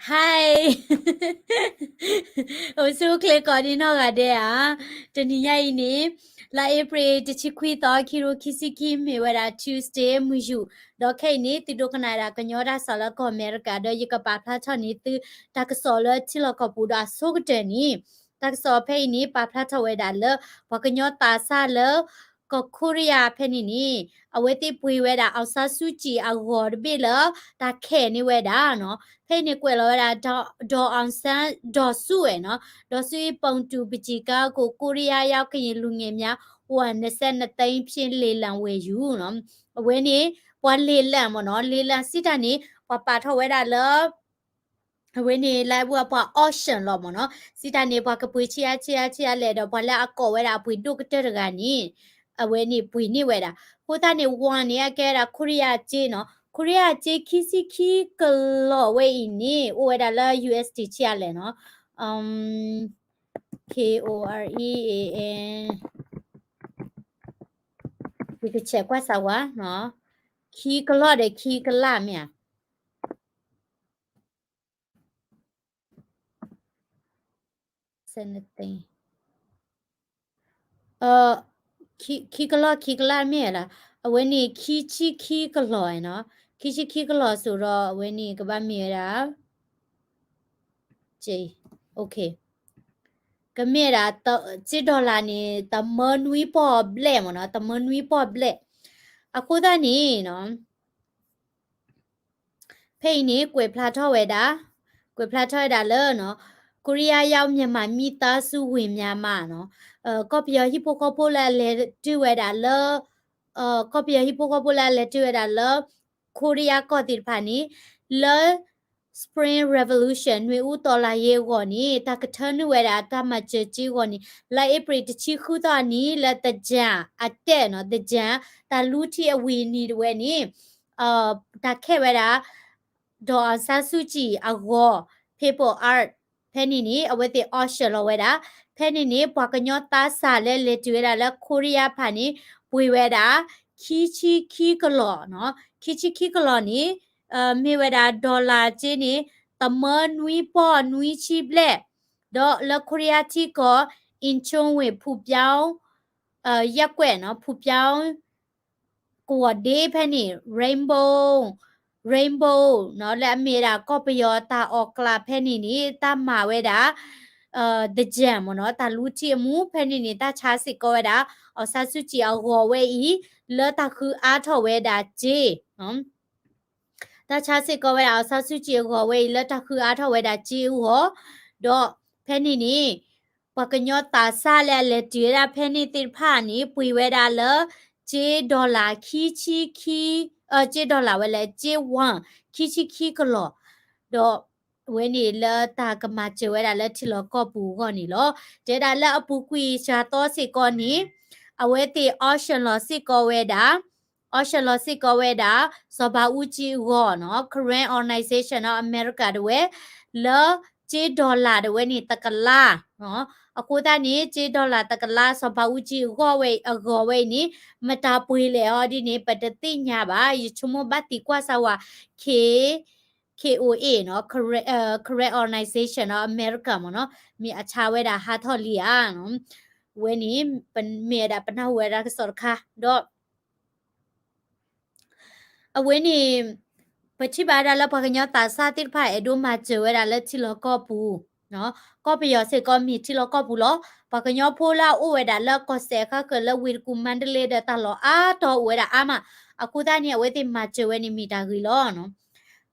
Hi, အိၣ်ဆူၣ်အိၣ်ချ့ကိးဒံနီၢ်ဂၤဒဲးဧါ. တနံၤညါအံၤန့ၣ် လါအ့ဖြ့ၣ်တဆံခွံသီ ခံကထိခံဆံခံ မ့ၢ်ဝဲဒၣ် Tuesday မုၢ်ယူာ်, ဒီးခဲအံၤန့ၣ် သုဒိကနၣ်ဝဲဒၣ်ကညီတၢ်ကစီၣ်လၢကီၢ်အမဲရကၤ ဒီးယကပာ်ဖျါထီၣ်န့ၢ်သု တၢ်ကစီၣ်လၢထံလီၢ်ကီၢ်ပူၤဒီးအဆိကတၢၢ်န့ၣ်, တၢ်ကစီၣ်ဖဲအံၤန့ၣ် ပာ်ဖျါထီၣ်ဝဲဒၣ်လၢ ပှၤကညီသးစၢ်လၢ ကီၢ်ခိရံယါဖဲန့ၣ်န့ၣ် အဝဲသ့ၣ်ပှ့ၤဝဲဒၣ် အောင်ဆန်းစုကြည် အဂီၤတဘ့ၣ်လၢ တၢ်ခဲးန့ၢ်ဝဲဒၣ်နီၤ. ဖဲအံၤန့ၣ်ကွဲးလီၤဝဲဒၣ် ဒေါ်အောင်ဆန်း ဒေါ်စုဝဲနီၤ, ဒေါ်စုပုံတူပန်ချီကားကို ကိုရီးယားရောက်ကရင်လူငယ်များ ဝွမ် နှစ်ဆယ့်နှစ်သိန်းဖြင့် လေလံဝယ်ယူ နီၤ. အဝဲန့ၣ် ပှၤလေလံမ့ၢ်နီၤ, လေလံစံးတၢ်န့ၣ် ပှၤပာ်ထီၣ်ဝဲဒၣ်လၢ အဝဲန့ၣ် လၢအဝဲပှၤ auction လီၤမ့ၢ်နီၤ, စံးတၢ်န့ၣ်ပှၤကပှ့ၤဆံးအါဆံးအါဆံးအါလဲၣ်ဒီး ပှၤလၢအကိးဝဲဒၣ်အပှ့ၤဒိၣ်ကတၢၢ်တဂၤန့ၣ် အဝဲန့ၣ်ပှ့ၤန့ၢ်ဝဲဒၣ်. အဃိသတးန့ၣ် ဝွမ် န့ၣ် အကဲဝဲဒၣ် ခိရံယါစ့နီၤ, ခိရံယါစ့ခံဆံခံကလီၤဝဲအံၤန့ၣ် အိၣ်ဝဲဒၣ်လၢ U S D ဆံးအါလဲၣ်နီၤ, K O R E A N ယကဆဲးကွၢ်စၢ်ဝဲ, ခံကလီၤဒီးခံကလးမ့ၢ်ဧါ anything ခံကလီၢ်ခံကလးမ့ၢ်ဧါ, အဝဲန့ၣ်ခံဆံခံကလီၢ်နီၤ, ခံဆံခံကလီၢ်စိၤဒီး အဝဲန့ၣ်ကဘၣ်မ့ၢ်ဝဲဒၣ် ကမ့ၢ်ဒၣ် စ့ dollar န့ၣ် တမၢနွံပီၢ်ဘျဲၣ်မ့ၢ်နီၤ, တမၢနွံပီၢ်ဘျဲၣ်. အဃိသတးန့ၣ်နီၤ ဖဲအံၤန့ၣ် ကွဲးဖျါထီၣ်ဝဲဒၣ်, ကွဲးဖျါထီၣ်ဝဲဒၣ်လၢ ကိုရီးယားရောက်မြန်မာမိသားစုဝင်များမှ နီၤ, ကီၢ်ပယီၤဟံၣ်ဖိဃီဖိလၢအလဲၤတုၤဝဲဒၣ်လၢ ကီၢ်ပယီၤဟံၣ်ဖိဃီဖိလၢအလဲၤတုၤဝဲဒၣ်လၢ ခိရံယါကီၢ်သ့ၣ်တဖၣ်န့ၣ် လၢ Spring Revolution နွေဦးတော်လှန်ရေးအဂီၢ်န့ၣ် တၢ်ကထၢနုာ်ဝဲဒၣ်တၢ်မၤစၢၤစ့အဂီၢ်န့ၣ် လါအ့ဖြ့ၣ်တဆံဃုသီအနံၤလၢ သင်္ကြန် အတက်နီၤ, သင်္ကြန် တၢ်လူထံအဝ့ၢ်နံၤတဝဲန့ၣ် တၢ်ခဲးဝဲဒၣ် ဒေါ်အောင်ဆန်းစုကြည် အဂီၤ paper art ဖဲန့ၣ်န့ၣ် အဝဲသ့ၣ် auction လီၤဝဲဒၣ်. ဖဲန့ၣ်န့ၣ် ပှၤကညီသးစၢ်လၢလဲၤတုၤဝဲဒၣ်လၢခိရံယါဖၣ်န့ၣ် ပှ့ၤဝဲဒၣ် ခံဆံခံကလီၢ်နီၤ, ခံဆံခံကလီၢ်န့ၣ် မ့ၢ်ဝဲဒၣ် dollar စ့န့ၣ် တမၢနွံပီၢ်နွံဆံဘျဲၣ်, ဒီးလၢခိရံယါထံကီၢ် Incheon ဝ့ၢ် ဖူပျောင်း ရပ်ကွက်နီၤ, ဖူပျောင်း ကဝီၤဒ့ဖဲန့ၣ် Rainbow, Rainbow နီၤ, လၢအမ့ၢ်ဝဲဒၣ်ကီၢ်ပယီၤတၢ်အီၣ်ကျးဖဲန့ၣ်န့ၣ် တၢ်မၤဝဲဒၣ် သင်္ကြန် မ့ၢ်နီၤ, တၢ်လူထံအမူ ဖဲန့ၣ်န့ၣ် တၢ်ဆါစ့ၢ်ကီးဝဲဒၣ် အောင်ဆန်းစုကြည် အဂီၤဝဲအံၤ လၢတၢ်ဃုအါထီၣ်ဝဲဒၣ်စ့ တၢ်ဆါစ့ၢ်ကီးဝဲဒၣ် အောင်ဆန်းစုကြည် အဂီၤဝဲအံၤ လၢတၢ်ဃုအါထီၣ်ဝဲဒၣ်စ့အဂီၢ်, ဒီးဖဲန့ၣ်န့ၣ် ပှၤကညီသးစၢ်လၢအလဲၤတုၤဝဲဒၣ်ဖဲန့ၣ်သ့ၣ်တဖၣ်န့ၣ် ပှ့ၤဝဲဒၣ်လၢ စ့ dollar ခံဆံခံ, စ့ dollar ဝဲလဲၣ် စ့ won ခံဆံခံကလီၢ်, ဒီး အဝဲန့ၣ်လၢတၢ်ကမၤစၢၤဝဲဒၣ်လၢထံလီၢ်ကီၢ်ပူၤအဂီၢ်န့ၣ်လီၤ. တဲဒၣ်လၢအပူၤကွံာ်စှၤသီစ့ၢ်ကီးန့ၣ် အဝဲသ့ၣ် auction လီၤစ့ၢ်ကီးဝဲဒၣ်, auction လီၤစ့ၢ်ကီးဝဲဒၣ် စီၤဘးအူကၠံအဂီၤနီၤ, Karen Organization of America တဝဲ လၢစ့ dollar တဝဲန့ၣ် တကလး, အဃိသတးန့ၣ် စ့ dollar တကလး စီၤဘးအူကၠံအဂီၤဝဲ, အဂီၤဝဲအံၤန့ၣ် မတၤပှ့ၤလဲၣ်အီၤဒ်န့ၣ် ပတသ့ၣ်ညါဘၣ်. ယဆိကမိၣ်ဘၣ်သံကွၢ်စၢ်ဝဲ K K O A နီၤ, Karen Organization of America မ့ၢ်နီၤ, မ့ၢ်အဆါဝဲဒၣ်ဟးထီၣ်လံဧါ. ဝဲန့ၣ် မ့ၢ်ဝဲဒၣ်ပနၢ်ဟူဝဲဒၣ်တၢ်ကစီၣ်တခါ ဒီး အဝဲန့ၣ် ပထံၣ်ဘၣ်ဒၣ်လၢပှၤကညီသးစၢ်သ့ၣ်တဖၣ် အဲၣ်ဒိးမၤစၢၤဝဲဒၣ်လၢထံလီၢ်ကီၢ်ပူၤ, ကီၢ်ပယီၤစ့ၢ်ကီးမ့ၢ်ထံလီၢ်ကီၢ်ပူၤလီၤ. ပှၤကညီဖိလၢအအိၣ်ဝဲဒၣ်လၢကီၢ်စဲၣ်ဃါဃၢၤလၢဝ့ၢ်တကူၣ် မါတလ့ဒီးတၢ်လီၢ်အါတီၤအိၣ်ဝဲဒၣ်အါမး, အဃိသတးန့ၣ် အဝဲသ့ၣ်မၤစၢၤဝဲန့ၣ်မ့ၢ်တၢ်ဂ့ၤလီၤ.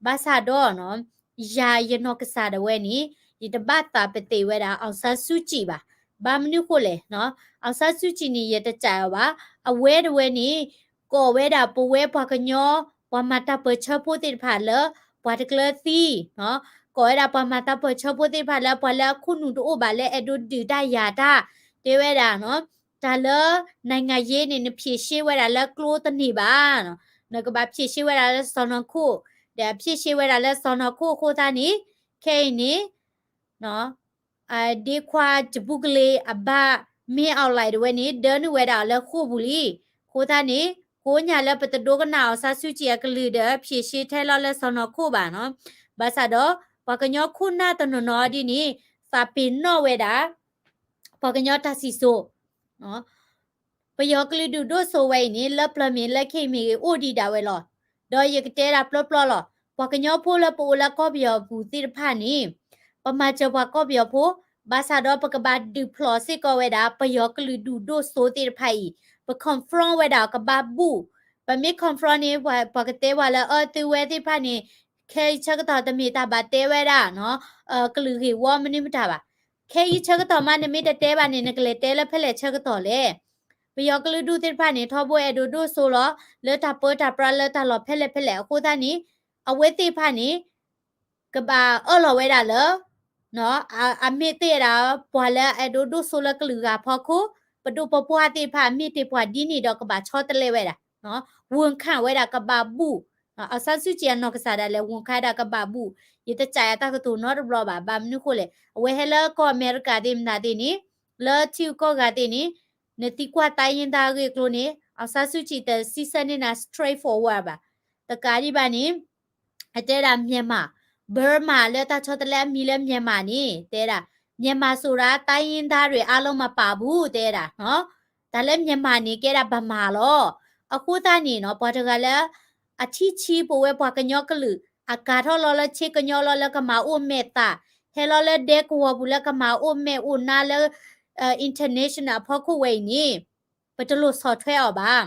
ဘၣ်ဆၣ်ဒီး ယၤယနီၢ်ကစၢ်ဒၣ်ဝဲန့ၣ် ယတဘၣ်သးပသ့ၣ်ဝဲဒၣ် အောင်ဆန်းစုကြည် ဘၣ်. ဘၣ်မနုၤဃိလဲၣ်, အောင်ဆန်းစုကြည် န့ၣ် ယတစံးအီၤဘၣ်. အဝဲတဝဲန့ၣ် ကိးဝဲဒၣ်ပဝဲပှၤကညီ ပှၤမၤတၢ်ပၢၢ်ဆၢဖိသ့ၣ်တဖၣ်လၢ ပှၤတကျၢၤသံ, ကိးဝဲဒၣ်ပှၤမၤတၢ်ပၢၢ်ဆၢဖိသ့ၣ်တဖၣ်လၢ ပှၤလၢအခိၣ်နူာ်တအိၣ်ဘၣ်လၢအဲၣ်ဒိးဒုးတၢ်ယၤတၢ်, တဲဝဲဒၣ် တၢ်လၢ နိုင်ငံရေး န့ၣ် နဖြေရှင်းဝဲဒၣ်လၢကျိတန့ၢ်ဘၣ်, နကဘၣ်ဖြေရှင်းဝဲဒၣ်လၢစီၢ်နီၤခိၣ်, ဒီးဖြေရှင်းဝဲဒၣ်လၢစီၢ်နီၤခိၣ်အဃိသတးန့ၣ် ခဲအံၤန့ၣ် ဒ့ခွါတဘူကလ့အဘၣ် မ့ၢ်အီၣ်လဲၣ်တဝဲန့ၣ် ဒၢနုာ်ဝဲဒၣ်အီၤလၢဃိာ်ပူၤလံ. အဃိသတးန့ၣ် ကိးညါလၢပတဒိကနၣ်အောင်ဆန်းစုကြည် အကလုၢ်ဒီး ဖြေရှင်းထဲလီၤလၢစီၢ်နီၤခိၣ်ဘၣ်နီၤ. ဘၣ်ဆၣ်ဒီး ပှၤကညီခိၣ်နၢ်တနီၤနီၤဒ်န့ၣ် သးပ့ၤနီၣ်ဝဲဒၣ် ပှၤကညီတၢ်စံၣ်စိၤ ပယီၤကလုာ်ဒူၣ်ဒိၣ်စိဝဲအံၤန့ၣ် လၢပျၢၤမ့ၤလၢခဲအံၤမ့ၢ်ဂ့ၤ အိၣ်ဒံးဒၣ်ဝဲလီၤ. ဒီးယကတဲဒၣ်ပျီပျီလီၤ. ပှၤကညီဖိလၢပအိၣ်လၢကီၢ်ပယီၤပူၤသ့ၣ်တဖၣ်န့ၣ် ပမၤစၢၤပှၤကီၢ်ပယီၤဖိ ဘၣ်ဆၣ်ဒီးပကဘၣ်ဒုးဖျိးစ့ၢ်ကီးဝဲဒၣ် ပယီၤကလုာ်ဒူၣ်ဒိၣ်စိသ့ၣ်တဖၣ်အံၤ ပ confront ဝဲဒၣ်ကဘၣ်ဘူၣ်. ပမ့ၢ် confront န့ၣ် ပှၤကတဲပှၤလၢအၢသုဝဲသ့ၣ်တဖၣ်န့ၣ် ခဲအံၤဆၢကတီၢ်တမ့ၢ်တၢ်ဘၣ်တဲဝဲဒၣ် ကလုာ်ဂ့ၢ်ဝီမနုၤမတၤဘၣ်. ခဲအံၤဆၢကတီၢ်မး နမ့ၢ်တတဲဘၣ်န့ၣ် နကလဲၤတဲလၢဖဲလဲၣ်ဆၢကတီၢ်လဲၣ်. ပယီၤကလုာ်ဒူၣ်သ့ၣ်တဖၣ်န့ၣ် ထီဘိအဲၣ်ဒိးဒိၣ်စိလီၤ လၢတၢ်ပၢတၢ်ပြးလၢတၢ်လီၢ်ဖဲလဲၣ်ဖဲလဲၣ်အဃိသတးန့ၣ် အဝဲသ့ၣ်တဖၣ်န့ၣ် ကဘၣ်အၢၣ်လီၤဝဲဒၣ်လၢ အမ့ၢ်သ့ၣ်ဝဲဒၣ် ပှၤလၢအအဲၣ်ဒိးဒိၣ်စိလၢကလုာ်ဂၤဖီခိၣ် ပဒိၣ်ပပှၢ်သ့ၣ်တဖၣ် မ့ၢ်တ့ၢ်ပှၤဒ်န့ၣ်ဒီးကဘၣ်ဆီတလဲဝဲဒၣ် ဝန်ခံ ဝဲဒၣ်ကဘၣ်ဘူၣ်. အောင်ဆန်းစုကြည် အနီၢ်ကစၢ်ဒၣ်လဲာ် ဝန်ခံ ဝဲဒၣ်ကဘၣ်ဘူၣ်. ယတစံးအတၢ်ကတိၤနီတဘျီဘၣ်. ဘၣ်မနုၤဃိလဲၣ် အဝဲဟဲလၢကီၢ်အမဲရကၤသ့ၣ်မတၤသ့ၣ်န့ၣ် လၢထံဂုၤကီၢ်ဂၤသ့ၣ်န့ၣ် နသံကွၢ်တိုင်းရင်းသားအဂ့ၢ်အကျိၤန့ၣ် အောင်ဆန်းစုကြည် တစံးဆၢန့ၢ်နၤ straight forward ဘၣ်. တကးဒံးဘၣ်န့ၣ် အတဲဒၣ် မြန်မာ, Burma လၢတၢ်ဆီတလဲအမံၤလၢ မြန်မာ န့ၣ် တဲဒၣ် မြန်မာဆိုတာ တိုင်းရင်းသားတွေအားလုံးမပါဘူး တဲဒၣ်. တၢ်လၢ မြန်မာ န့ၣ် ကဲဒၣ် ဗမာ လီၤ. အဃိသတးန့ၣ်နီၤ ပှၤတဂၤလၢ အထံၣ်ဆံးပဝဲပှၤကညီကလုာ် အကၤထီၣ်လီၤလၢဆ့ကညီလီၤလၢကမၤအိၣ်မဲာ်သး, ဟဲလီၤလၢဒဲကဝီၤပူၤလၢကမၤအိၣ်မဲာ်အိၣ်နါလၢ international အဖီခိၣ်ဝဲအံၤန့ၣ် ပတလိၣ်ဆီၣ်ထွဲအီၤဘၣ်.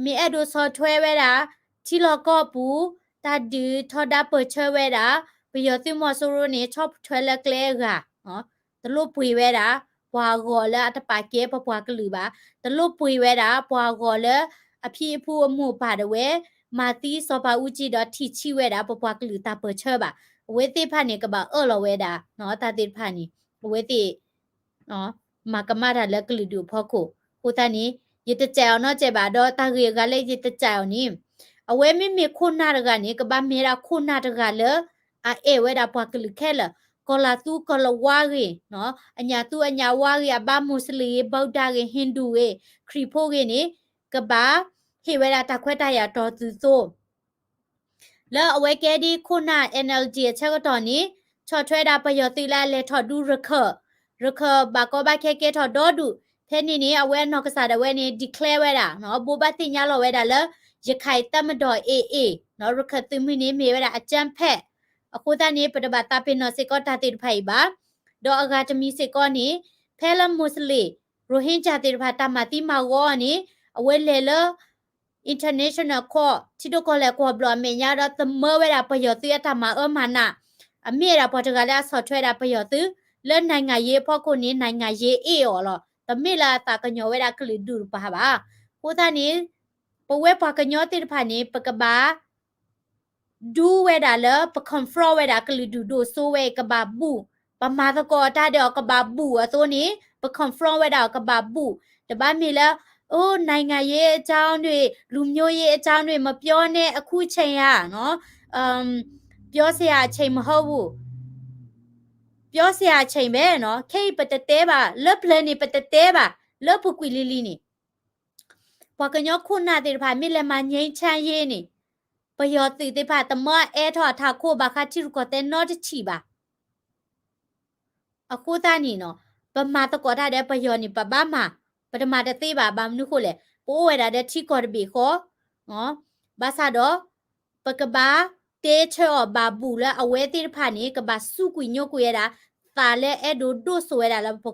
မ့ၢ်အဲၣ်ဒိးဆီၣ်ထွဲဝဲဒၣ် ထံလီၢ်ကီၢ်ပူၤ တၢ်ဒုးထီဒါပၢၢ်ဆၢဝဲဒၣ် ပယီၤသုးမီၤစိရိၤန့ၣ် ဆီၣ်ထွဲလၢကျဲအဂၤ တလိၣ်ပှ့ၤဝဲဒၣ် ပှၤအဂီၤလၢအတပာ်ကဲပပှၤကလုာ်ဘၣ်. တလိၣ်ပှ့ၤဝဲဒၣ် ပှၤအဂီၤလၢအဖံအဖုအမိၢ်ပၢ်ဒၣ်ဝဲ မၤသံစီၤပၤအူကၠံဒီးထံၣ်ဆံးဝဲဒၣ် ပပှၤကလုာ်တၢ်ပၢၢ်ဆၢဘၣ်. အဝဲသ့ၣ်တဖၣ်န့ၣ် ကဘၣ်အၢၣ်လီၤဝဲဒၣ် တၢ်သ့ၣ်တဖၣ်န့ၣ် အဝဲသ့ၣ် မၤကမၣ်တၢ်လၢကလုာ်ဒူၣ်အဖီခိၣ်. အဃိသတးန့ၣ် ယတစဲးအီၤနီတစဲးဘၣ် ဒီးတၢ်ဂ့ၢ်အဂၤလၢယတစဲးအီၤန့ၣ် အဝဲမ့မ့ၢ်ခိၣ်နၢ်တဂၤန့ၣ် ကဘၣ်မ့ၢ်ဒၣ်ခိၣ်နၢ်တဂၤလၢ အအဲၣ်ဝဲဒၣ်ပှၤကလုာ်ခဲလၢာ်, ကီၤလၤသူကီၤလၤဝါဂ့ၤ, အညၣ်သူအညၣ်ဝါဂ့ၤ, အဘါမူးစလ့ၣ်ဂ့ၤ, ဗုဒ္ဓဂ့ၤ, ဟိန္ဒူဂ့ၤ, ခရံာ်ဖိဂ့ၤန့ၣ် ကဘၣ်ဟ့ၣ်ဝဲဒၣ်တၢ်ခွဲးတၢ်ယာ်တီၢ်သူသိ လၢအဝဲကဲဒ်ခိၣ်နၢ် NLD အဆၢကတီၢ်န့ၣ် ဆီၣ်ထွဲဒၣ်ပယီၤသုးလၢအလဲၤထီၣ်ဒုးရခၢၣ်, ရခၢၣ်ဘၣ်ကီဘၣ်ခဲကဲထီၣ်ဒီဒူၣ်, ဖဲန့ၣ်န့ၣ် အဝဲအနီၢ်ကစၢ်ဒၣ်ဝဲန့ၣ် declare ဝဲဒၣ် ဘိးဘၣ်သ့ၣ်ညါလီၤဝဲဒၣ်လၢ ရခိုင်တပ်မတော် AA ရခၢၣ်သုးမုၢ်န့ၣ် မ့ၢ်ဝဲဒၣ် အကြမ်းဖက် အဃိသတးန့ၣ် ပတဘၣ်သးပ့ၤနီၣ်စ့ၢ်ကီးတၢ်သ့ၣ်တဖၣ်အံၤဘၣ်. ဒီးအဂၤတမံၤစ့ၢ်ကီးန့ၣ် ဖဲလၢ Muslim Rohingya သ့ၣ်တဖၣ် တၢ်မၤသံမၤဂီၤအီၤန့ၣ် အဝဲလဲၤလၢ international court ထံဒိၣ်ကီၢ်လဲၢ်ကီၢ်ဘျီၣ်အမဲာ်ညါဒီး သမၢဝဲဒၣ်ပယီၤသုးအတၢ်မၤအၢမၤနး, အမ့ၢ်ဝဲဒၣ်ပှၤတဂၤလၢအဆီၣ်ထွဲဒၣ်ပယီၤသုး လၢ နိုင်ငံရေး အဖီခိၣ်န့ၣ် နိုင်ငံရေး အ့ၣ်အီၤလီၤ. တမ့ၢ်လၢအသးကညီၤဝဲဒၣ်ကလုာ်ဒူၣ်တပၤဘၣ်. အဃိသတးန့ၣ် ပဝဲပှၤကညီသ့ၣ်တဖၣ်န့ၣ် ပကဘၣ် ဒူဝဲဒၣ်လၢ ပ confront ဝဲဒၣ်ကလုာ်ဒူၣ်ဒိၣ်စိဝဲအံၤ ကဘၣ်ဘူၣ်, ပမၤသကိးတၢ်ဒီးအီၤကဘၣ်ဘူၣ်အသိးန့ၣ် ပ confront ဝဲဒၣ်အီၤကဘၣ်ဘူၣ်, တဘၣ်မ့ၢ်လၢ အိ နိုင်ငံရေးအကြောင်းတွေ လူမျိုးရေးအကြောင်းတွေ မပြောနဲ့ အခုချိန်ဟာနော် ပြောစရာအချိန်မဟုတ်ဘူး ပြောစရာအချိန်ပဲနော် ခဲအံၤပတတဲဘၣ် လၢပျၢၤန့ၣ် ပတတဲဘၣ် လၢပူၤကွံာ်လံၤလံၤန့ၣ် ပှၤကညီခိၣ်နၢ်သ့ၣ်တဖၣ် မ့ၢ်လဲၤမၤ ငြိမ်းချမ်းရေး န့ၣ် ပယီၤသုးသ့ၣ်တဖၣ် တမၢအဲၣ်ထီၣ်အထးခိၣ်ဘၣ်ဃးထံရူၢ်ကီၢ်သဲးနီတထံၣ်ဘၣ်. အဃိသတးန့ၣ်နီၤ ပမၤသကိးတၢ်ဒီးပယီၤန့ၣ် ပဘၣ်မၤ, ပတမၤတသ့ဘၣ် ဘၣ်မနုၤဃိလဲၣ် ပအိၣ်ဝဲဒၣ်ဒီးထံကီၢ်တဘ့ၣ်ဃီ, ဘၣ်ဆၣ်ဒီး ပကဘၣ်တဲဆၢအီၤဘၣ်ဘူၣ်လၢအဝဲသ့ၣ်တဖၣ်န့ၣ် ကဘၣ်စူးကွံာ်ညိကွံာ်ဝဲဒၣ် သးလၢအဲၣ်ဒိးဒိၣ်စိဝဲဒၣ်လၢပဖီ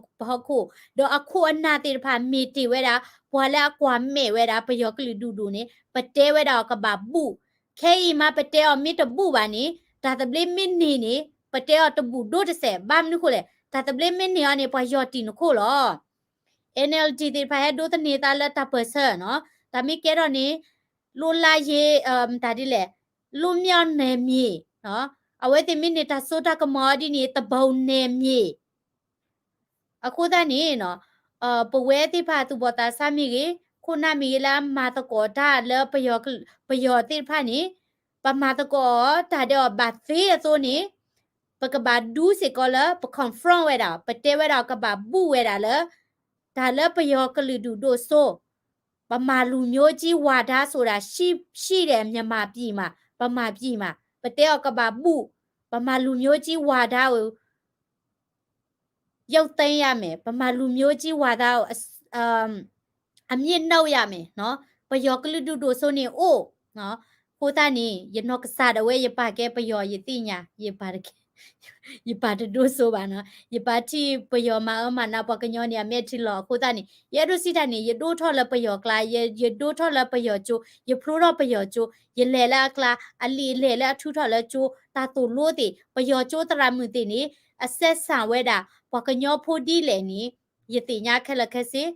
ခိၣ်, ဒီးအခိၣ်အနၢ်သ့ၣ်တဖၣ်မ့ၢ်တ့ၢ်ဝဲဒၣ် ပှၤလၢအကွၢ်မဲာ်ဝဲဒၣ်ပယီၤကလုာ်ဒူၣ်ဒိၣ်န့ၣ် ပတဲဝဲဒၣ်အီၤကဘၣ်ဘူၣ်, ခဲအံၤမးပတဲအီၤမ့ၢ်တဘူၣ်ဘၣ်န့ၣ် တၢ်သဘျ့မ့ၢ်န့ၢ်န့ၣ် ပတဲအီၤတဘူၣ်ဒိၣ်တစဲး ဘၣ်မနုၤဃိလဲၣ် တၢ်သဘျ့မ့ၢ်န့ၢ်အီၤန့ၣ် ပှၤယီၢ်တံၢ်နခိၣ်လီၤ. NLD သ့ၣ်တဖၣ်ဟဲဒိးသန့ၤသးလၢတၢ်ပၢၢ်ဆၢနီၤ, တၢ်မ့ၢ်ကဲထီၣ်န့ၣ် လွတ်လပ်ရေး မတၤဒ်လဲၣ် လွတ်မြောက်နယ်မြေ အဝဲသ့ၣ်မ့ၢ်န့ၢ်တၢ်စိတၢ်ကမီၤဒ်န့ၣ် တဘုံနယ်မြေ အဃိသတးန့ၣ်နီၤ ပဝဲသ့ၣ်တဖၣ်သူၣ်ဘီၣ်သးစၢ်မ့ၢ်ဂ့ၤ, ခိၣ်နၢ်မ့ၢ်ဂ့ၤလၢအမၤသကိးတၢ်လၢ ပယီၤသ့ၣ်တဖၣ်န့ၣ် ပမၤသကိးတၢ်ဒီးအီၤဘၣ်သ့အသိးန့ၣ် ပကဘၣ်ဒူစ့ၢ်ကီးလၢ ပ confront ဝဲဒၣ် ပတဲဝဲဒၣ်ကဘၣ်ဘူၣ်ဝဲဒၣ်လၢ တၢ်လၢပယီၤကလုာ်ဒူၣ်ဒိၣ်စိ ဗမာလူမျိုးကြီးဝါဒဆိုတာ ရှိရှိတယ် မြန်မာပြည်မှာ ဗမာပြည်မှာ ပတဲအီၤကဘၣ်ဘူၣ် ပမၤလူၤမျိုးကြီးဝါဒကို ရုပ်သိမ်းရမယ်, ပမၤလူၤမျိုးကြီးဝါဒကို အမြစ်နုတ်ရမယ်နော်. ပယီၤကလုာ်ဒူၣ်ဒိၣ်စိန့ၣ်အိၣ်နော်. အဃိသတးန့ၣ် ယနီၢ်ကစၢ်ဒၣ်ဝဲ ယပာ်ကဲပယီၤ ယသ့ၣ်ညါ, ယပာ်တကဲ, ယပာ်တဒိၣ်စိဘၣ်နော်. ယပာ်ထံၣ်ပယီၤမၤအၢမၤနးပှၤကညီန့ၣ် အမဲာ်ထံလီၤ. အဃိသတးန့ၣ် ယအဲၣ်ဒိးစံးတၢ်န့ၣ် ယဒိၣ်ထီၣ်လၢပယီၤကျါ, ယ, ယဒိၣ်ထီၣ်လၢပယီၤကၠိ, ယဖျိထီၣ်ပယီၤကၠိ, ယလဲၤလၢအကျါ, အလံာ်လဲၤလၢအထုးထီၣ်လၢကၠိ, တၢ်သိၣ်လိသ့ၣ်, ပယီၤကၠိသရၣ်မုၣ်သ့ၣ်န့ၣ် အစဲးစၢ်ဝဲဒၣ် ပှၤကညီဖိဒ်လဲၣ်န့ၣ် ယသ့ၣ်ညါခဲလၢာ်ခဲဆ့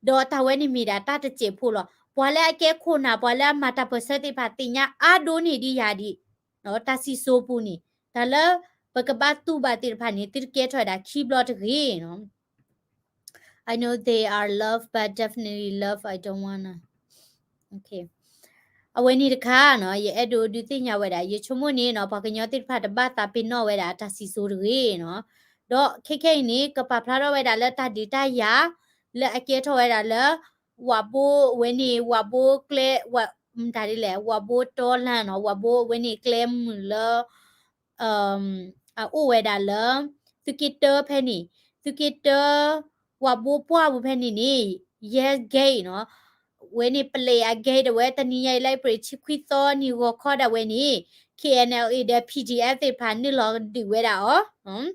ဒီးတၢ်ဝဲန့ၣ်မ့ၢ်ဒၣ်တၢ်တစဲးဖိလီၤ. ပှၤလၢအကဲခိၣ်နၢ် ပှၤလၢအမၤတၢ်ပၢၢ်ဆၢသ့ၣ်တဖၣ် သ့ၣ်ညါအါဒိၣ်န့ၢ်ဒံးယၤဒံး, တၢ်စံၣ်စိၤပူၤန့ၣ် တၢ်လၢပကဘၣ်တူၢ်ဘၣ်သ့ၣ်တဖၣ်န့ၣ် သုတကဲထီၣ်ဝဲဒၣ်ခံဘျီတဂ့ၤနီၤ. I know they are love, but definitely love I don't wanna. Okay. အဝဲန့ၣ်တခါနီၤ ယအဲၣ်ဒိးဒုးသ့ၣ်ညါဝဲဒၣ် ယဆိကမိၣ်န့ၣ်နီၤ ပှၤကညီသ့ၣ်တဖၣ်တဘၣ်သးပ့ၤနီၣ်ဝဲဒၣ်တၢ်စံၣ်စိၤတဂ့ၤနီၤ. ဒီးခဲခဲအံၤန့ၣ် ကပာ်ဖျါထီၣ်ဝဲဒၣ်လၢတၢ်ဒုးတၢ်ယၤ လၢအကဲထီၣ်ဝဲဒၣ်လၢ ဝးဘိဝဲန့ၣ် ဝးဘိကျဲ ဝး, မတၤဒ်လဲၣ် ဝးဘိတီလၢ်နီၤ ဝးဘိဝဲန့ၣ်ကျဲမုၢ်လၢ အအိၣ်ဝဲဒၣ်လၢ သုးက့တၢဖဲန့ၣ်, သုးက့တၢ ဝးဘိပှၢ်ပူၤဖဲန့ၣ်န့ၣ် ယဲၢ် gate နီၤ, ဝဲန့ၣ် ပလံးအ gate ဒၣ်ဝဲ တနံၤညါအံၤလၢအ့ဖြ့ၣ်တဆံခွံသီနံၤဂီၤခီဒၣ်ဝဲန့ၣ် K N L A ဒီး P D F သ့ၣ်တဖၣ်နုာ်လီၤဒုးဝဲဒၣ်အီၤ,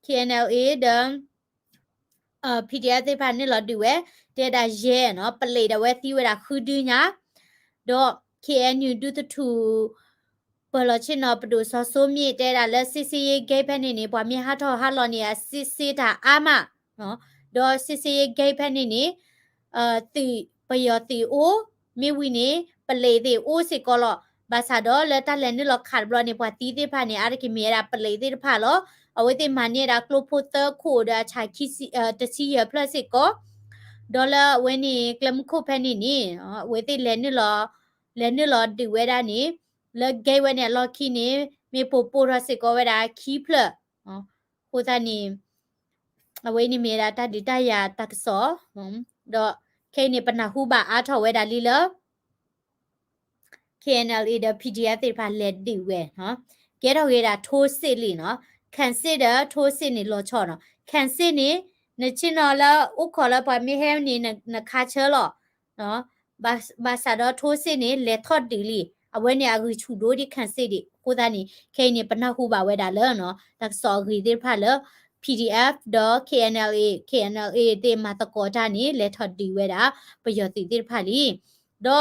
K N L A ဒီး P D F သ့ၣ်တဖၣ်နုာ်လီၤဒုးဝဲ, တဲဒၣ်ယဲၢ်နီၤ ပလံးဒၣ်ဝဲသံဝဲဒၣ်ဃုဒုညါ, ဒီး K N U ဒူသထူၣ် ပၢၢ်လီၤဆ့ၣ်နီၤပဒိၣ်စီၤစိမ့ၣ် တဲဒၣ်လၢ စစ်ဆေးရေးဂိတ် ဖဲန့ၣ်န့ၣ် ပှၤမ့ၢ်ဟးထီၣ်ဟးလီၤန့ၣ် အစစ်ဆေးတၢ်အါမး, ဒီး စစ်ဆေးရေးဂိတ် ဖဲန့ၣ်န့ၣ် သုးပယီၤသုးအိၣ်, မ့ၢ်ဝံၤန့ၣ် ပလံးသ့ၣ်အိၣ်စ့ၢ်ကီးလီၤ. ဘၣ်ဆၣ်ဒီးလၢတၢ်လဲၤနုာ်လီၤခးတဘျီန့ၣ် ပှၤသံသ့ၣ်တဖၣ်န့ၣ် အါတက့ၢ်မ့ၢ်ဝဲဒၣ်ပလံးသ့ၣ်တဖၣ်လီၤ. အဝဲသ့ၣ်မၤန့ၢ်ဝဲဒၣ်ကျိဖိသၢခိၣ်ဒီးအဆၣ်ခံဆံ, တဆံယဲၢ်ဖျၢၣ်စ့ၢ်ကီး, ဒီးလၢအဝဲန့ၣ် ကျဲမုၢ်ခိၣ်ဖဲန့ၣ်န့ၣ် အဝဲသ့ၣ်လဲၤနုာ်လီၤ, လဲၤနုာ်လီၤဒုးဝဲဒၣ်န့ၣ် လၢ gate ဝဲန့ၣ်အလီၢ်ခံန့ၣ် မ့ၢ်ပိာ်ပိာ်ထီၣ်စ့ၢ်ကီးဝဲဒၣ်ခံဖျၢၣ်, အဃိသတးန့ၣ် အဝဲအံၤန့ၣ်မ့ၢ်ဝဲဒၣ်တၢ်ဒုးတၢ်ယၤတၢ်ကစီၣ်, ဒီးခဲအံၤန့ၣ် ပနၢ်ဟူဘၣ်အါထီၣ်ဝဲဒၣ်လံလၢ K N L A ဒီး P D F သ့ၣ်တဖၣ်လဲၤဒုးဝဲ, ကဲထီၣ်က့ၤဒၣ်ထိုးစစ်လံနီၤ, ခံစစ်ဒီး ထိုးစစ်န့ၣ်လီၤဆီနီၤ, ခံစစ်န့ၣ် နဆ့ၣ်နီၤလၢအိၣ်ခိးလၢပှၤမ့ၢ်ဟဲန့ၣ် နခးဆၢလီၤ, ဘၣ်ဆၣ်ဒီးထိုးစစ်န့ၣ် လဲၤထီၣ်ဒုးလံ, အဝဲန့ၣ်အဂံၢ်ဆူၣ်ဒိၣ်ဒံး ခံစစ်ဒံး, အဃိသတးန့ၣ် ခဲအံၤန့ၣ် ပနၢ်ဟူဘၣ်ဝဲဒၣ်လၢ တၢ်ကစီၣ်အဂ့ၢ်သ့ၣ်တဖၣ်လၢ P D F ဒီး K N L A, K N L A သ့ၣ်မၤသကိးတၢ်န့ၣ် လဲၤထီၣ်ဒုးဝဲဒၣ် ပယီၤသုးသ့ၣ်တဖၣ်လံ, ဒီး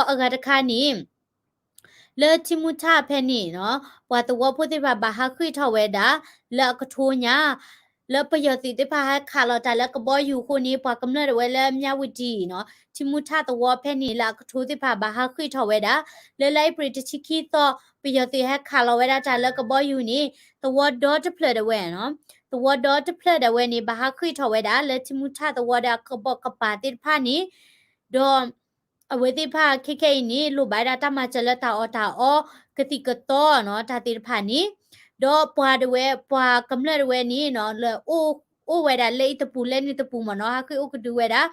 အဂၤတခါန့ၣ် လၢထံမူထၣ်ဖဲန့ၣ်နီၤ ပှၤသဝီဖိသ့ၣ်တဖၣ်ဘၣ်ဟးဃ့ၢ်ထီၣ်ဝဲဒၣ် လၢအကထိညါ လၢပယီၤသုးသ့ၣ်တဖၣ်ဟဲခးလီၤတၢ်လၢကဘီယူၤအဃိန့ၣ် ပှၤကမျၢၢ်ဒၣ်ဝဲလၢ မြဝတီ နီၤ ထံမူထၣ်သဝီဖဲန့ၣ် လၢအကထိသ့ၣ်တဖၣ်ဘၣ်ဟးဃ့ၢ်ထီၣ်ဝဲဒၣ် လၢလါအ့ဖြ့ၣ်တဆံခံသီ ပယီၤသုးဟဲခးလီၤဝဲဒၣ်တၢ်လၢကဘီယူၤန့ၣ် သဝီဒီတဖျၢၣ်ဒၣ်ဝဲနီၤ သဝီဒီတဖျၢၣ်ဒၣ်ဝဲန့ၣ် ဘၣ်ဟးဃ့ၢ်ထီၣ်ဝဲဒၣ် လၢထံမူထၣ်သဝီဒီးအကပိာ်ကပၤသ့ၣ်တဖၣ်န့ၣ် ဒီး အဝဲသ့ၣ်တဖၣ်ခဲခဲအံၤန့ၣ် လိၣ်ဘၣ်ဝဲဒၣ်တၢ်မၤစၢၤလၢတၢ်အီၣ်တၢ်အီ ကသံၣ်ကသီနီၤ တၢ်သ့ၣ်တဖၣ်န့ၣ် ဒီးပှၤဒၣ်ဝဲ ပှၤကမျၢၢ်ဒၣ်ဝဲန့ၣ်နီၤ လၢ အိၣ်ဝဲဒၣ်လၢအံၤတပူၤလၢန့ၣ်တပူၤမ့ၢ်နီၤ ဟးဃ့ၢ်အိၣ်ကဒုဝဲဒၣ်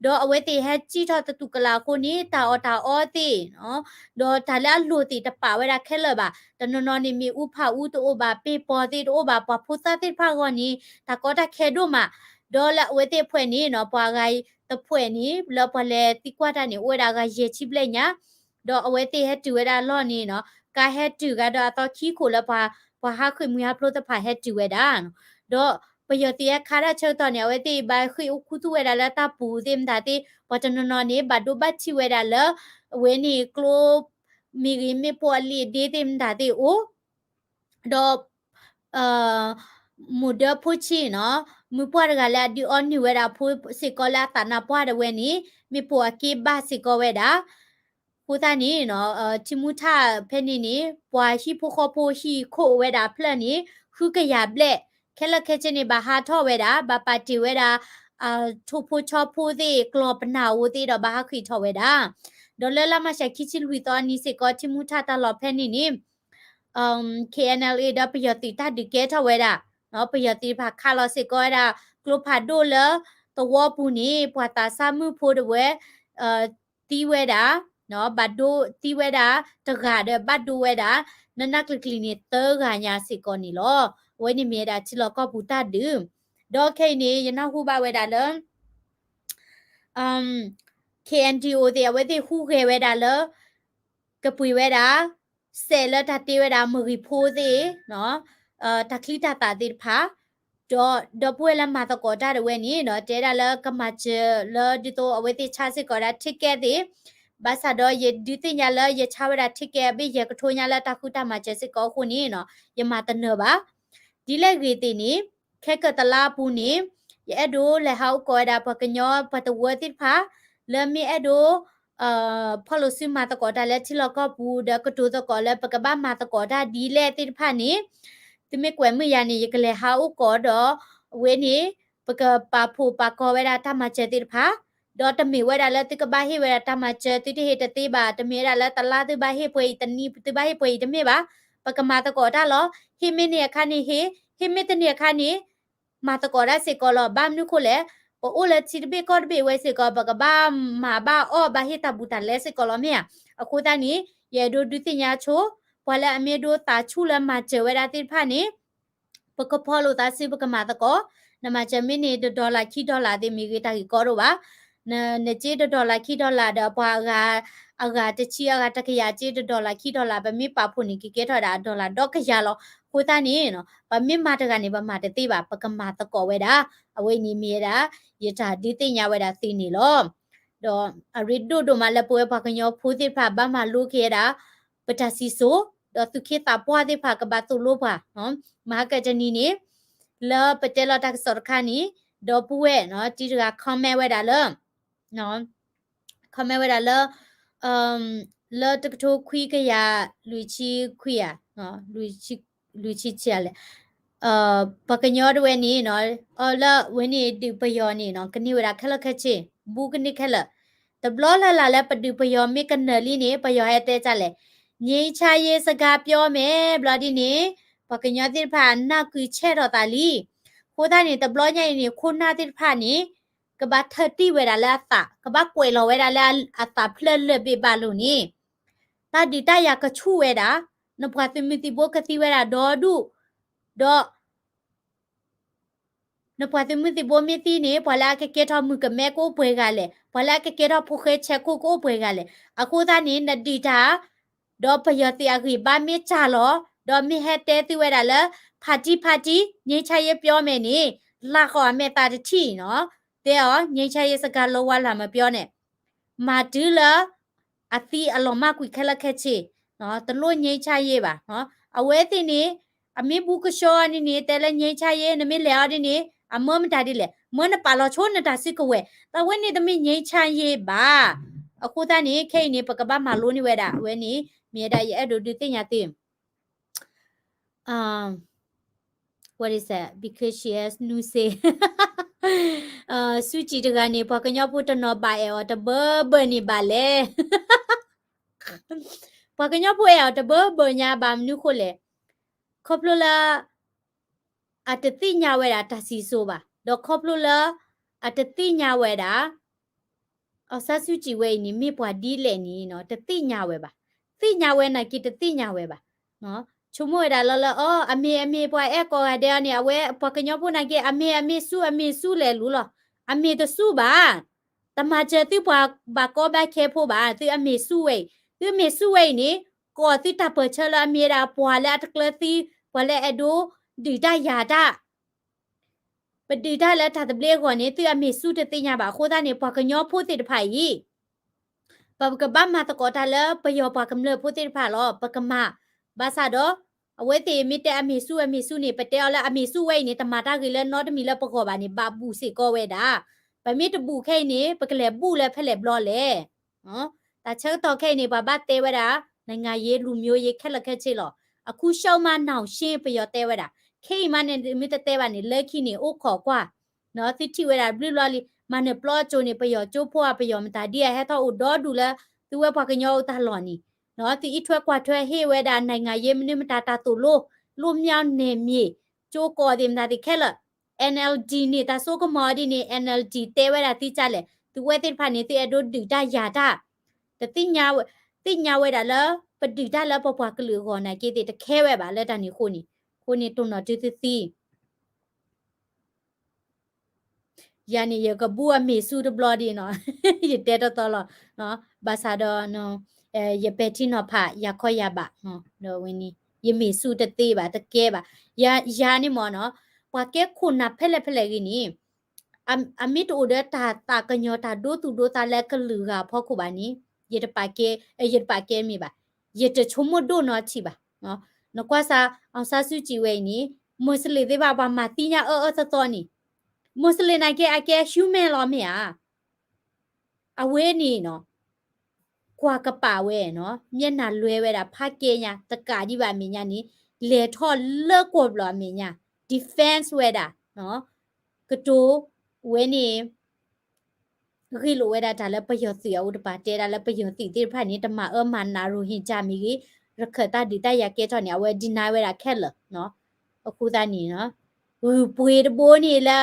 ဒီးအဝဲသ့ၣ်ဟဲစံၣ်ထီၣ်သတူၢ်ကလာ်အဃိန့ၣ် တၢ်အီၣ်တၢ်အီသ့ၣ်နီၤ ဒီးတၢ်လၢအလိၣ်သ့ၣ်တပာ်ဝဲဒၣ်ခဲလၢာ်ဘၣ် တနီၤနီၤန့ၣ်မ့ၣ်အူဖးအူတအိၣ်ဘၣ် ပ့ၢ်ပီၤသ့ၣ်တအိၣ်ဘၣ် ပှၤဖိသၣ်သ့ၣ်တဖၣ်အဂီၢ်န့ၣ် တၢ်ကီတၢ်ခဲဒိၣ်မး ဒီးလၢအဝဲသ့ၣ်အဖှဲၣ်န့ၣ်နီၤ ပှၤဂၤတဖှဲၣ်န့ၣ် လၢပှၤလဲၤသံကွၢ်တၢ်န့ၣ် အိၣ်ဝဲဒၣ်ဂၤယဲၢ်ဆံဘျဲၣ်ညါ ဒီးအဝဲသ့ၣ်ဟဲတုၤဝဲဒၣ်အလီၢ်န့ၣ်နီၤ ကါဟဲတုၤဂၤဒီးအသီခံခိၣ်လၢပှၤ ပှၤဟးဃ့ၢ်မှံဟးဖျိးသ့ၣ်တဖၣ်ဟဲတုၤဝဲဒၣ်နီၤ ဒီးပယီၤသုးဟဲခးတၢ်ဆၢကတီၢ်န့ၣ် အဝဲသ့ၣ်ဘၣ်ဃ့ၢ်အိၣ်ခူသူၣ်ဝဲဒၣ်လၢတၢ်ပူၤသ့ၣ်မတၤသ့ၣ် ပှၤတနီၤနီၤန့ၣ် ဘၣ်ဒိဘၣ်ထံးဝဲဒၣ်လၢ အဝဲန့ၣ်ကျိ မ့ၢ်ဂ့ၤမ့ၢ်ပိာ်အလံာ်အဒ့သ့ၣ်မတၤသ့ၣ်အိၣ် ဒီး မိၢ်ဒၢဖိဆံးနီၤ မုၢ်ပှၢ်တဂၤလၢအဒုးအီနုၢ်ဝဲဒၣ်ဖိစ့ၢ်ကီးလၢအသးနါပှၢ်ဒၣ်ဝဲန့ၣ် မ့ၢ်ပိာ်အက့ဘၣ်စ့ၢ်ကီးဝဲဒၣ် အဃိသတးန့ၣ်နီၤ ထံမူထၣ်ဖဲန့ၣ်န့ၣ် ပှၤဟံၣ်ဖိဃီဖိဟံၣ်ခိၣ်ဝဲဒၣ်အဖျၢၣ်န့ၣ် ဃုကယၤဘျဲၣ် ခဲလၢာ်ခဲဆ့န့ၣ် ဘၣ်ဟးထီၣ်ဝဲဒၣ် ဘၣ်ပာ်တ့ၢ်ဝဲဒၣ် ထိၣ်ဖိဆီဖိသ့ၣ် ကျီၢ်ပနၢ်အိၣ်သ့ၣ်ဒီးဘၣ်ဟးဃ့ၢ်ထီၣ်ဝဲဒၣ် ဒီးလၢလါမးရှးခံဆံလွံၢ်သီအနံၤစ့ၢ်ကီး ထံမူထၣ်တၢ်လီၢ်ဖဲန့ၣ်န့ၣ် K N L A ဒီးပယီၤသုးတၢ်ဒုးကဲထီၣ်ဝဲဒၣ် ပယီၤသုးတဖၣ်ခးလီၤစ့ၢ်ကီးဝဲဒၣ် ကျိဖးဒိၣ်လၢသဝီပူၤန့ၣ် ပှၤသးစၢ်မုၣ်ဖိတဝဲ သံဝဲဒၣ် ဘၣ်ဒိသံဝဲဒၣ် တဂၤဒီးဘၣ်ဒိဝဲဒၣ် နနၢ်ကျံၤကျံၤန့ၣ် သၢဂၤညါစ့ၢ်ကီးန့ၣ်လီၤ. အဝဲန့ၣ်မ့ၢ်ဝဲဒၣ်ထံလီၢ်ကီၢ်ပူၤတၢ်ဒုး, ဒီးခဲအံၤန့ၣ် ယနၢ်ဟူဘၣ်ဝဲဒၣ်လၢ KNDO သ့ၣ် အဝဲသ့ၣ်ဟူးဂဲၤဝဲဒၣ်လၢ ကပှ့ၤဝဲဒၣ် စဲးလၢတၢ်တ့ဝဲဒၣ်မုၢ်ဂံၢ်ဖိသ့ၣ် တၢ်ချံတၢ်သၣ်သ့ၣ်တဖၣ်, ဒီးဒီပုၢ်ဝဲၢ်လၢမၤသကိးတၢ်ဒၣ်ဝဲန့ၣ် တဲဒၣ်လၢကမၤစၢၤလၢဒ်သိးအဝဲသ့ၣ်ဆါစ့ၢ်ကီးဒၣ် ticket သ့ၣ်, ဘၣ်ဆၣ်ဒီးယဒုးသ့ၣ်ညါလၢယဆါဝဲဒၣ် ticket အဘ့ၣ်ယဲၢ်ကထိညါလၢတၢ်ဃုတၢ်မၤစၢၤစ့ၢ်ကီးအဃိန့ၣ် ယမၤတနၢၤဘၣ်. ဒ်လဲၣ်ဂ့ၤသ့ၣ်န့ၣ် ခဲကတလါအပူၤန့ၣ် ယအဲၣ်ဒိးလဲၤဟးအိၣ်ကီးဝဲဒၣ်ပှၤကညီပှၤတဝၢသ့ၣ်တဖၣ် လၢမ့ၢ်အဲၣ်ဒိး ဖီၣ်လိာ်စုမၤသကိးတၢ်လၢထံလီၢ်ကီၢ်ပူၤ ဒီးကတိၤသကိးလၢပကဘၣ်မၤသကိးတၢ်ဒ်လဲၣ်သ့ၣ်တဖၣ်န့ၣ် သုမ့ၢ်ကွဲးမုာ်ယၤန့ၣ် ယကလဲၤဟးအိၣ်ကီးဒီး အဝဲန့ၣ် ပကပာ်ဖှိၣ်ပာ်ကီၤဝဲဒၣ်တၢ်မၤစၢၤသ့ၣ်တဖၣ်, ဒီးတမ့ၢ်ဝဲဒၣ်လၢသုကဘၣ်ဟ့ၣ်ဝဲဒၣ်တၢ်မၤစၢၤ သုတဟ့ၣ်တသ့ဘၣ်, တမ့ၢ်ဝဲဒၣ်လၢတလါသုဘၣ်ဟ့ၣ်ပှဲၤအံၤ တနံၤသုဘၣ်ဟ့ၣ်ပှဲၤအံၤတမ့ၢ်ဘၣ်, ပကမၤသကိးတၢ်လီၤ. ဟ့ၣ်မ့ၢ်န့ၢ်အခါန့ၣ်ဟ့ၣ်, ဟ့ၣ်မ့ၢ်တန့ၢ်အခါန့ၣ် မၤသကိးတၢ်စ့ၢ်ကီးလီၤ. ဘၣ်မနုၤဃိလဲၣ်, ပအိၣ်လၢထံတဘ့ၣ်ကီၢ်တဘ့ၣ်ဝဲစ့ၢ်ကီး ပကဘၣ်မၤဘၣ်အီၣ်ဘၣ်ဟ့ၣ်တၢ်ဘူးတၢ်လဲစ့ၢ်ကီးလီၤမ့ၢ်ဧါ. အဃိသတးန့ၣ် ယအဲၣ်ဒိးဒုးသ့ၣ်ညါဆိ ပှၤလၢအမ့ၢ်ဒိသးဆူၣ်လၢမၤစၢၤဝဲဒၣ်သ့ၣ်တဖၣ်န့ၣ် ပကဖီၣ်လိာ်သးစုပကမၤသကိး, နမၤစၢၤမ့ၢ်န့ၢ်တဒီလၣ်ခံဒီလၣ်သ့ၣ်မ့ၢ်ဂ့ၤတၢ်ဂ့ၢ်ကီဒိၣ်ဘၣ်, နက့တဒီလၣ်ခံဒီလၣ်ဒီးပှၤအဂၤ, အဂၤတဆံအဂၤတကယၤက့တဒီလၣ်ခံဒီလၣ် ပမ့ၢ်ပာ်ဖှိၣ်န့ၣ် ကကဲထီၣ်ဒၣ်အဒီလၣ်ဒီကယၤလီၤ. အဃိသတးန့ၣ် ပမ့ၢ်မၤတဂၤန့ၣ် ပမၤတသ့ဘၣ် ပကမၤသကိးဝဲဒၣ်, အဝဲအံၤန့ၣ်မ့ၢ်ဝဲဒၣ် ယတၢ်ဒုးသ့ၣ်ညါဝဲဒၣ်သုန့ၣ်လီၤ. ဒီးအရ့ဒိၣ်ဒိၣ်မးလၢပဝဲပှၤကညီဖိသ့ၣ်တဖၣ်ဘၣ်မၤလိက့ၤဝဲဒၣ် ပတၢ်စံၣ်စိၤ, ဒီးသူၣ်က့သးပှၢ်သ့ၣ်တဖၣ်ကဘၣ်သိၣ်လိပှၤ, မဟါကတနံၤန့ၣ် လၢပတဲလီၤတၢ်ကစီၣ်တခါန့ၣ် ဒီပုၢ်ဝဲၢ်တံၤတဂၤ comment ဝဲဒၣ်လၢ comment ဝဲဒၣ်လၢ လၢတကထိခွံကယၤလွံၢ်ဆံခွံဧါ, လွံၢ်ဆံဆံဧါလဲၣ်, ပှၤကညီတဝဲန့ၣ် အီၤလၢဝဲန့ၣ်ဒုးပယီၤန့ၣ် ကန့ၢ်ဝဲဒၣ်ခဲလၢာ်ခဲဆ့, ဘူးကန့ၢ်ခဲလၢာ်, တဘျီလၢ်လၢ်လၢပဒုးပယီၤမ့ၢ်ကနၢၤလံန့ၣ် ပယီၤဟဲတဲဒ်လဲၣ်, ငြိမ်းချမ်းရေးစကားပြောမယ် ဘျီဒ်န့ၣ် ပှၤကညီသ့ၣ်တဖၣ်နၢ်ကွံာ်ဆဲးထီၣ်သးလံ. အဃိသတးန့ၣ် တဘျီညါအံၤန့ၣ် ခိၣ်နၢ်သ့ၣ်တဖၣ်န့ၣ် ကဘၣ်ထၢတံၢ်ဝဲဒၣ်လၢအသး, ကဘၣ်ကွဲးလီၤဝဲဒၣ်လၢအသးဖျၢၣ်လၢာ်ဘ့ၣ်ဘၣ်လိာ်န့ၣ်, တၢ်ဒုးတၢ်ယၤကဆူၣ်ဝဲဒၣ်, နပှၤသုးမုၢ်သံၣ်ဘိကသံဝဲဒၣ်ဒီဒူၣ်, ဒီး နပှၤသုးမုၢ်သံၣ်ဘိမ့ၢ်သံန့ၣ် ပှၤလၢအကကဲထီၣ်မုၣ်ကမဲကအိၣ်ပှဲၤဂၤလဲၣ်, ပှၤလၢအကကဲထီၣ်ဖိဃဲဆဲးခိၣ်ကအိၣ်ပှဲၤဂၤလဲၣ်. အဃိသတးန့ၣ် နဒုးတၢ် ဒီးပယီၤသုးအဂံၢ်ဘါမ့ၢ်စှၤလီၤ, ဒီးမ့ၢ်ဟဲတဲသုဝဲဒၣ်လၢ ဖါတံၢ်ဖါတံၢ် ငြိမ်းချမ်းရေးပြောမယ်န့ၣ် လၢဃီအမဲာ်သးတထံၣ်နီၤ, တဲအီၤ ငြိမ်းချမ်းရေးစကားလုံးဝလာမပြောနဲ့, မၤတုၤလၢ အသံအလီၤမၢ်ကွံာ်ခဲလၢာ်ခဲဆ့, တလိၣ် ငြိမ်းချမ်းရေး ဘၣ်. အဝဲသ့ၣ်န့ၣ် အမ့ၢ်ဘူးကဆှီအီၤဒ်န့ၣ် တဲလၢ ငြိမ်းချမ်းရေး နမ့ၢ်လဲၤအီၤဒ်န့ၣ် အမၢမတၤဒ်လဲၣ်, မၢနပာ်လီၤဆိနတၢ်စုကဝဲၤ, တၢ်ဝဲန့ၣ်တမ့ၢ် ငြိမ်းချမ်းရေး ဘၣ်. အဃိသတးန့ၣ် ခဲအံၤန့ၣ် ပကဘၣ်မၤလိန့ၢ်ဝဲဒၣ် အဝဲန့ၣ် မ့ၢ်ဝဲဒၣ်ယအဲၣ်ဒိးဒုးသ့ၣ်ညါသု What is that? Because she has new say. စူးကံးတဂၤန့ၣ် ပှၤကညီဖိတနီၤဘၣ်အဲၣ်အီၤတဘၢဘၢန့ၣ်ဘၣ်လဲၣ်. ပှၤကညီဖိအဲၣ်အီၤတဘၢဘၢညါဘၣ်မနုၤဃိလဲၣ်. ခီဖျိလၢ အတသ့ၣ်ညါဝဲဒၣ်တၢ်စံၣ်စိၤဘၣ်, ဒီးခီဖျိလၢ အတသ့ၣ်ညါဝဲဒၣ် အောင်ဆန်းစုကြည် ဝဲအံၤန့ၣ် မ့ၢ်ပှၤဒ်လဲၣ်န့ၣ် တသ့ၣ်ညါဝဲဘၣ်. သ့ၣ်ညါဝဲနာ်က့တသ့ၣ်ညါဝဲဘၣ်. ဆိကမိၣ်ဝဲဒၣ်လၢလၢ အီ အမ့ၢ်အမ့ၢ်ပှၤအဲၣ်ကိးဂၤဒဲးအီၤန့ၣ် အဝဲပှၤကညီဖိနာ်က့ အမ့ၢ်အမ့ၢ်ဆူၣ်အမ့ၢ်ဆူၣ်လဲၤလူၤလီၤ. အမ့ၢ်တဆူၣ်ဘၣ်. တမၤစၢၤသုပှၤဘၣ်ကီဘၣ်ခဲဖိဘၣ်. သုအမ့ၢ်ဆူၣ်ဝဲအံၤ, သုမ့ၢ်ဆူၣ်ဝဲအံၤန့ၣ် ကိးသုတၢ်ပၢၢ်ဆၢလၢအမ့ၢ်ဝဲဒၣ်ပှၤလၢအတကျၢၤသံ, ပှၤလၢအအဲၣ်ဒိးဒုးတၢ်ယၤတၢ် ပဒုးတၢ်လၢတၢ်သဘျ့အဂီၢ်န့ၣ် သုအမ့ၢ်ဆူၣ်တသ့ၣ်ညါဘၣ်. အဃိသတးန့ၣ် ပှၤကညီဖိသ့ၣ်တဖၣ်အံၤ ပကဘၣ်မၤသကိးတၢ်လၢပယီၤပှၤကမျၢၢ်ဖိသ့ၣ်တဖၣ်လီၤ. ပကမၤ, ဘၣ်ဆၣ်ဒီး အဝဲသ့ၣ်မ့ၢ်တဲအမ့ၢ်ဆူၣ်အမ့ၢ်ဆူၣ်န့ၣ် ပတဲအီၤလၢအမ့ၢ်ဆူၣ်ဝဲအံၤန့ၣ် တမၤတၢ်ဂ့ၤလၢနီတမံၤလၢပဂီၢ်ဘၣ်န့ၣ် ဘၣ်ဘူၣ်စ့ၢ်ကီးဝဲဒၣ်. ပမ့ၢ်တဘူၣ်ခဲအံၤန့ၣ် ပကလဲၤဘူၣ်လၢဖဲလဲၣ်ဘျီလဲၣ်. တၢ်ဆၢကတီၢ်ခဲအံၤန့ၣ် ပှၤဘၣ်တဲဝဲဒၣ် နိုင်ငံရေး လူမျိုးရေး ခဲလၢာ်ခဲဆ့လီၤ. အခုရှုံးမှနောင်ရှင်း ပယီၤတဲဝဲဒၣ်. ခဲအံၤမးန့ၣ် မ့ၢ်တတဲဘၣ်န့ၣ် လၢခံန့ၣ် အိၣ်ခိးကွၢ် သုထံၣ်ဝဲဒၣ်ဘျုးဘျီလံ, မၤနၢၤပျီအစိၤန့ၣ် ပယီၤကၠိဖိဧါ ပယီၤမတၤဒ်ဧါ ဟဲထီၣ်အိၣ်ဒီဒူၣ်လၢ သုဝဲပှၤကညီအတၢ်လီၢ်န့ၣ်, သုအံးထွဲကွၢ်ထွဲဟ့ၣ်ဝဲဒၣ် နိုင်ငံရေး မနုၤမတၤတၢ်သိၣ်လိ, လွတ်မြောက်နယ်မြေ, ကၠိကီးသ့ၣ်မတၤသ့ၣ်ခဲလၢာ်, NLD န့ၣ် တၢ်စိကမီၤဒ်န့ၣ် NLD တဲဝဲဒၣ်သုကလဲၣ်, သုဝဲသ့ၣ်တဖၣ်န့ၣ် သုအဲၣ်ဒိးဒုးတၢ်ယၤတၢ်, တသ့ၣ်ညါဝဲ, သ့ၣ်ညါဝဲဒၣ်လၢ ပဒုးတၢ်လၢပပှၤကလုာ်အဂီၢ်နာ်က့သ့ၣ် တခဲဝဲဘၣ်လၢတၢ်န့ၣ်အဃိန့ၣ်, အဃိန့ၣ်တိၢ်နီၣ်တုၤသုသံ ယၤန့ၣ် ယကဘူၣ်အမ့ၢ်စူၣ်တဘျီဒံးနီၤ, ယတဲတီတီလီၤ, ဘၣ်ဆၣ်ဒီး ယပဲာ်ထံနီၤဖး ယၤခီယၤဘၣ်, ဒီးဝဲန့ၣ် ယမ့ၢ်စူၣ်တသ့ဘၣ် တကဲဘၣ်, ယၤန့ၣ်မ့ၢ်နီၤ, ပှၤကဲခိၣ်နၢ်ဖဲလဲၣ်ဖဲလဲၣ်ဂ့ၤန့ၣ် အမ့ၢ်တအိၣ်ဒီးတၢ်သးကညီၤတၢ်ဒိသူၣ်ဒိသးလၢကလုာ်ဂၤအဖီခိၣ်ဘၣ်န့ၣ်, ယတပာ်ကဲ, ယတပာ်ကဲမ့ၢ်ဘၣ်, ယတဆိကမိၣ်ဒိၣ်နီတထံၣ်ဘၣ်. နကွၢ်စၢ် အောင်ဆန်းစုကြည် ဝဲအံၤန့ၣ် Muslim သ့ၣ်တဖၣ်ပှၤမၤသ့ၣ်ညါအၢအၢသီသီန့ၣ်, Muslim နာ်က့အကဲ human လီၤမ့ၢ်ဧါ. အဝဲန့ၣ်နီၤ, ကွၢ်ကပာ်ဝဲနီၤ, မျက်နှာလွှဲဝဲဒၣ် ဖးကဲညါ တကးဒံးဘၣ်အမဲာ်ညါန့ၣ်, လဲၤထီၣ်လၢကီၢ်ဘျီၣ်အမဲာ်ညါ defense ဝဲဒၣ်, ကတိၤဝဲန့ၣ် ဂ့ၢ်လိာ်ဝဲဒၣ်တၢ်လၢပယီၤသုးအအိၣ်တပၤ တဲဒၣ်လၢပယီၤသုးသ့ၣ်တဖၣ်န့ၣ် တမၤအၢမၤနး ရိၣ်ဟ့ၣ်ကၠၣ်မ့ၢ်ဂ့ၤ, ရခၢၣ်တၢ်ဒုးတၢ်ယၤကဲထီၣ်န့ၣ် အဝဲ deny ဝဲဒၣ်ခဲလၢာ်. အဃိသတးန့ၣ် ဂုၢ်ပှ့ၤတဘိန့ၣ်လၢ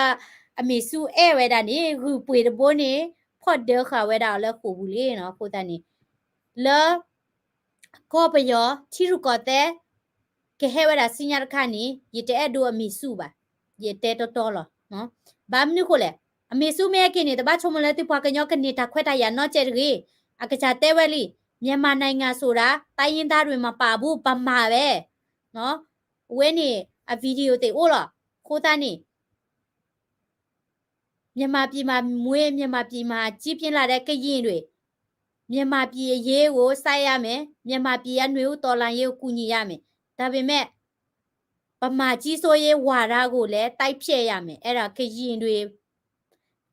အမ့ၢ်စူၣ်အဲၣ်ဝဲဒၣ်န့ၣ် ဂုၢ်ပှ့ၤတဘိန့ၣ် ဖီၣ်ဒၢဃာ်ဝဲဒၣ်အီၤလၢဃိာ်ပူၤလံနီၤ. အဃိသတးန့ၣ် လၢ ကီၢ်ပယီၤ ထံရူၢ်ကီၢ်သဲး ကဟဲဝဲဒၣ်ဆူညါတခါန့ၣ် ယတအဲၣ်ဒိးအမ့ၢ်စူၣ်ဘၣ်, ယတဲတီတီလီၤ. ဘၣ်မနုၤဃိလဲၣ်, အမ့ၢ်စူၣ်မ့ၢ်ဟဲက့ၤန့ၣ် တဘၣ်ဆိကမိၣ်လၢသုပှၤကညီကန့ၢ်တၢ်ခွဲးတၢ်ယာ်နီတစဲးတဂ့ၤ. အကစၢ်တဲဝဲလံ, မြန်မာနိုင်ငံဆိုတာ တိုင်းရင်းသားတွေမပါဘူး ဗမာပဲ. အဝဲန့ၣ် အ video သ့ၣ်အိၣ်လီၤ. အဃိသတးန့ၣ် မြန်မာပြည်မှာမွေး မြန်မာပြည်မှာကြီးပြင်းလာတဲ့ကရင်တွေ မြန်မာပြည်အရေးကိုစိုက်ရမယ်, မြန်မာပြည်ကနွေဦးတော်လှန်ရေးကိုကူညီရမယ်. ဒါပေမဲ့ ဗမာကြီးစိုးရေးဝါဒကိုလည်းတိုက်ဖျက်ရမယ်. အဲ့ဒါကရင်တွေ,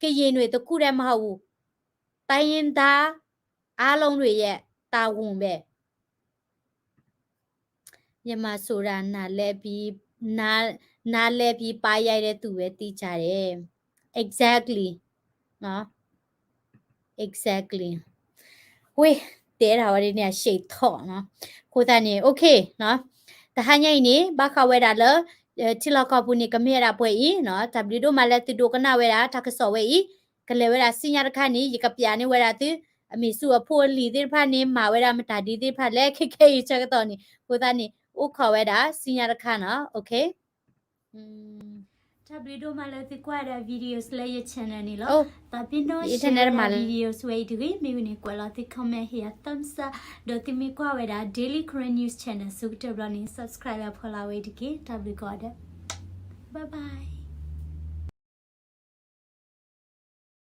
ကရင်တွေတစ်ခုတည်းမဟုတ်ဘူး, တိုင်းရင်းသားအားလုံးတွေရဲ့တာဝန်ပဲ. မြန်မာဆိုတာနားလည်ပြီး, နား, နားလည်ပြီးပါရိုက်တဲ့သူပဲသိကြတယ်. Exactly. နော်. Exactly. ဝ့ၢ်, တဲဒၣ်ဝဲဒ်န့ၣ် အရှည်ထီၣ်နီၤ. အဃိသတးန့ၣ် okay နီၤ. တဟါညါအံၤန့ၣ် ဘၣ်ဃးဝဲဒၣ်လၢ ထံလီၢ်ကီၢ်ပူၤန့ၣ် ကမ့ၢ်ဝဲဒၣ်ပှဲၤအံၤနီၤ. တၢ်ဘျုးဒိၣ်မးလၢသုဒိကနၣ်ဝဲဒၣ် တၢ်ကစီၣ်ဝဲအံၤ, ကလဲၤဝဲဒၣ်ဆူညါတခါန့ၣ် ယကပျးန့ၢ်ဝဲဒၣ်သု အမ့ၢ်ဆူၣ်အဖိအလံၤသ့ၣ်တဖၣ်န့ၣ် မၤဝဲဒၣ်မတၤဒ်သ့ၣ်တဖၣ်လဲၣ် ခဲခဲအံၤဆၢကတီၢ်န့ၣ်. အဃိသတးန့ၣ် အိၣ်ခိးဝဲဒၣ်ဆူညါတခါနီၤ. Okay. တၢ်ဘျုးဒိၣ်မးလၢသုကွၢ်ဝဲဒၣ် videos လၢယ channel န့ၣ်လီၤ. သးပ့ၤနီၣ် share ဝဲဒၣ် videos ဝဲအံၤတဂ့ၤ, မ့ၢ်ဝံၤန့ၣ် ကွဲးလီၤသု comment ဟ့ၣ်ယၤ thumbs up, ဒီးသုမ့ၢ်ကွၢ်ဝဲဒၣ် Daily Karen News Channel ဆၢကတီၢ်ဘျီန့ၣ် subscribe အဖီလာ်ဝဲအံၤတက့ၢ်. တၢ်ဘျုးကိးဂၤဒဲး. Bye bye.